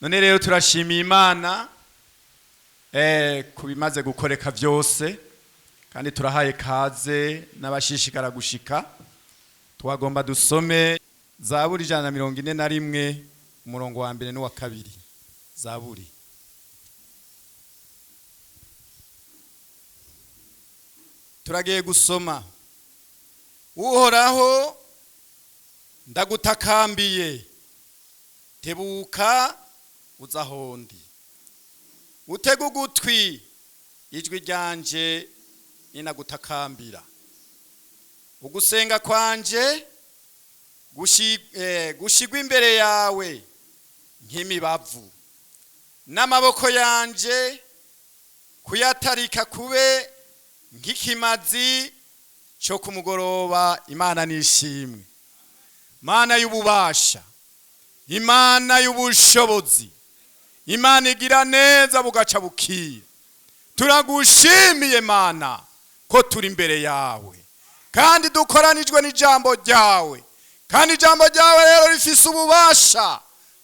None rero turashimiye Imana ku bimaze gukoreka byose, kandi turahaye kaze n'abashishikara gushika. Twagomba dusome Zaburi 141, umurongo wa mbere n'uwa kabiri. Zaburi turagiye gusoma. Uhoraho, ndagutakambiye, tebuka uzahondi, utege ugutwi ijwi ryanje ninagutakambira. Ugusenga kwanje gushigwa imbere yawe nk'imibavu, n'amaboko yanje kuyatarika kube nk'ikimazi cyo kumugoroba. Imana nishimwe, Mana y'ububasha, Imana y'ubushobozi, Imana igira neza bugaca bukira. Turagushimiye Mana ko turi imbere yawe kandi dukoranijwe n'ijambo ryawe, kandi ijambo ryawe rero rifise ububasha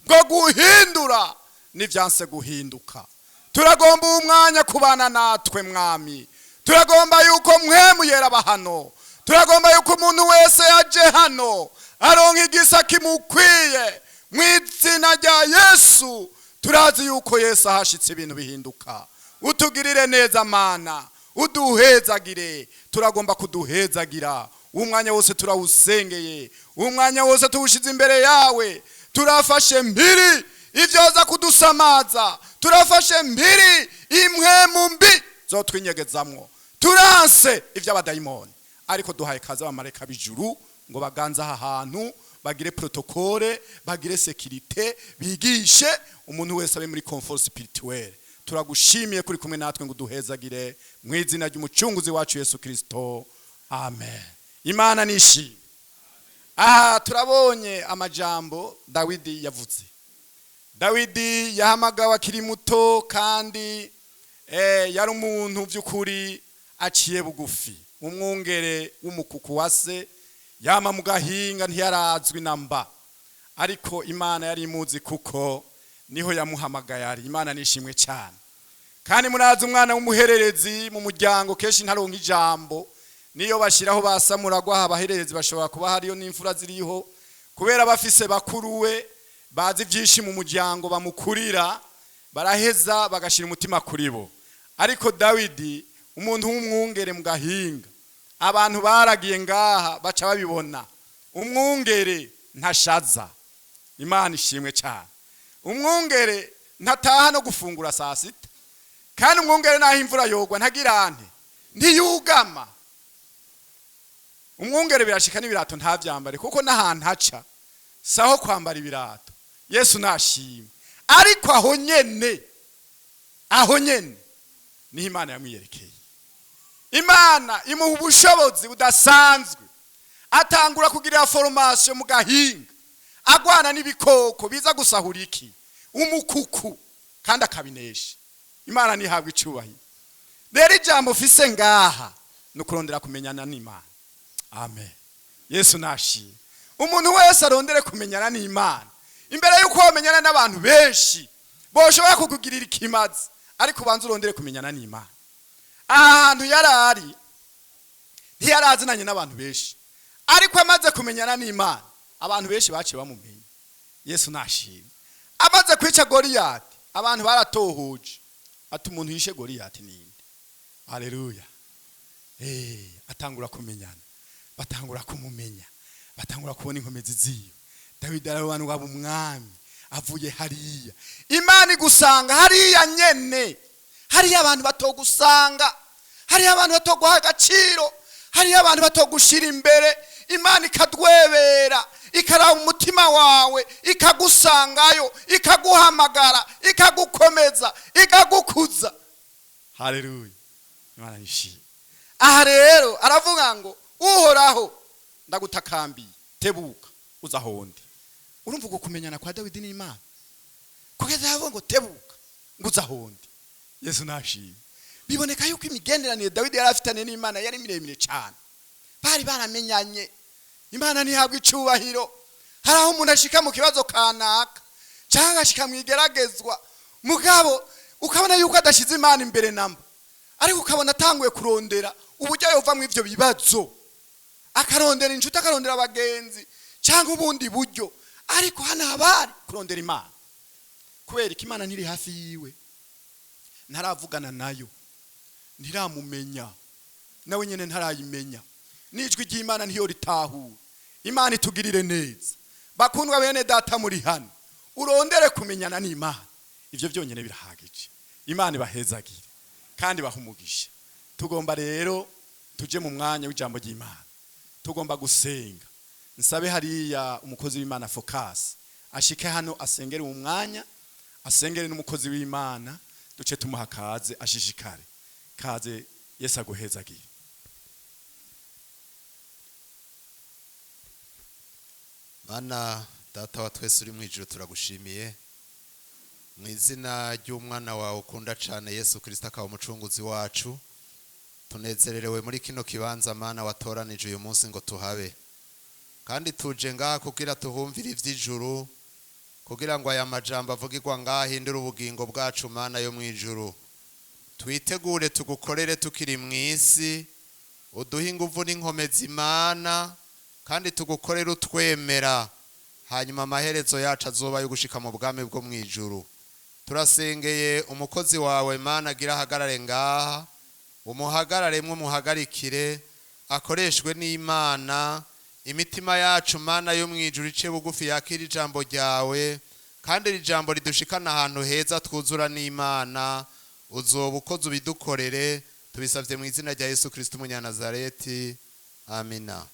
bwo guhindura n'ivyanse guhinduka. Turagomba uwu mwanya kubana natwe Mwami, turagomba yuko mwemu yera hano, turagomba yuko umuntu wese yaje hano aronka igisa kimukwiye mu izina rya Yesu. Turazi yuko Yesu ahashitse ibintu bihinduka. Utugirire neza Mana, uduhezagire. Turagomba kuduhezagira umwanya wose, turawusengeye umwanya wose, tuwushize imbere yawe. Turafashe mbiri ivyoza kudusamaza, turafashe mbiri impwemu mbi zotwinyegezamwo, turanse ivy'abadayimoni, ariko duhaye kaze abamarayika b'ijuru ngo baganze aha hantu, bagire protocole, bagire sécurité, bigishe umuntu wese abe muri confort spirituel. Turagushimiye kuri kumwe natwe ngo uduhezagire mu izina ry'umucunguzi wacu Yesu Kristo, amen. Imana nishimwe. Aha turabonye amajambo Dawidi yavuze. Dawidi yahamagawe akiri muto, kandi yari umuntu by'ukuri aciye bugufi, umwungere w'umukuku wa se, yama mu gahinga, ntiyarazwi na mba, ariko Imana yari imuzi kuko niho yamuhamagaye ari. Imana nishimwe cyane. Kandi murazi umwana w'umuhererezi mu muryango kenshi ntaronka ijambo, niyo bashyiraho basamuragwa, abahererezi bashobora kuba hariyo n'imfura ziriho, kubera bafise bakuru we bazi byinshi mu muryango bamukurira, baraheza bagashyira umutima kuri bo. Ariko Dawidi, umuntu w'umwungere mu gahinga, abantu baragiye ngaha baca babibona, umwungere ntashaza. Imana ishimwe cyane. Umwungere ntataha no gufungura saa sita, kandi umwungere naho imvura yogwa ntagirante, ntiyugama. Umwungere birashika n'ibirato ntavyambare, kuko n'ahantu haca saho kwambara ibirato. Yesu nashimwe. Ariko aho nyene, aho nyene niho Imana yamwiyerekeye. Imana imuha ubushobozi budasanzwe, atangura kugirira formation mu gahinga, agwana n'ibikoko biza gusahura iki umukuku, kandi akabinesha. Imana ntihabwa icubahiro. Rero ijambo ufise ngaha ni ukurondera kumenyana n'Imana. Amen. Yesu nashimwe. Umuntu wese arondere kumenyana n'Imana imbere y'uko wamenyana n'abantu benshi boshobora kukugirira ikimazi, ariko ubanza urondere kumenyana n'Imana. Aha hantu yarari ntiyarazinanye n'abantu benshi, ariko amaze kumenyana n'Imana abantu benshi baciye bamumenya. Yesu nashimwe. Amaze kwica Goliyati abantu baratohuje, ati umuntu yishe Goliyati ninde? Haleluya. Atangura kumenyana, batangura kumumenya, batangura kubona inkomezi ziwe. Dawidi ararobanurwa umwami avuye hariya. Imana igusanga hariya nyene, hariya abantu batogusanga, hariya abantu batoguha agaciro, hariya abantu batogushira imbere. Imana ikadwebera, ikaraba umutima wawe, ikagusangayo, ikaguhamagara, ikagukomeza, ikagukuza. Haleluya. Imana nishimwe. Aha rero aravuga ngo Uhoraho, ndagutakambiye, tebuka uza ahondi. Urumva uko kumenyana kwa Dawidi n'Imana, kugeza yavuga ngo tebuka ngo uza ahondi. Yesu nashimwe. Biboneka yuko imigenderanire Dawidi yari afitanye n'Imana yari miremire cyane, bari baramenyanye. Imana ntihabwa icubahiro. Hari aho umuntu ashika mu kibazo kanaka. Cyangwa agashika mu igeragezwa, mugabo ukabona yuko adashyize Imana imbere namba, ariko ukabona atanguye kurondera uburyo yova mu ivyo bibazo, akarondera inshuti, akarondera abagenzi cyangwa ubundi buryo. Ariko hano habari kurondera Imana. Kubera ko Imana ntiri hafi yiwe, ntaravugana nayo, ntiramumenya, nawe nyine ntarayimenya, n'ijwi ry'Imana ntiyo ritahura. Imana itugirire neza. Bakundwa bene data muri hano, urondere kumenyana n'Imana, ivyo byonyine birahagije. Imana ibahezagire kandi bahumugisha. Tugomba rero tuje mu mwanya w'ijambo ry'Imana, tugomba gusenga. Nsabe hariya umukozi w'Imana Focus ashike hano asengere mu mwanya, asengere n'umukozi w'Imana, duce tumuha kaze, ashishikare. Kaze, Yesu aguhezagire. Mana Data wa twese uri mu ijuru, turagushimiye mu izina ry'umwana wawe ukunda cyane Yesu Kirisito, akaba umucunguzi wacu. Tunezererewe muri kino kibanza, Mana, watoranije uyu munsi ngo tuhabe, kandi tuje ngaha kugira tuhumvire iby'ijuru, kugira ngo aya majambo avugirwa ngaha ahindure ubugingo bwacu. Mana yo mu ijuru, twitegure tugukorere tukiri mu isi. Uduhe ingufu n'inkomezi, Imana, kandi tugukorere utwemera, hanyuma amaherezo yacu azoba yo gushika mu bwami bwo mu ijuru. Turasengeye umukozi wawe, Mana, agira ahagarare ngaha, umuhagararemwo, umuhagarikire, akoreshwe n'Imana. Imitima yacu, Mana yo mu ijuru, ice bugufi yakira ijambo ryawe, kandi iri jambo ridushikana ahantu heza twuzura n'Imana. Uzoba ukoze, ubidukorere. Tubisabye mu izina rya Yesu Kirisito umunyanazareti, amina.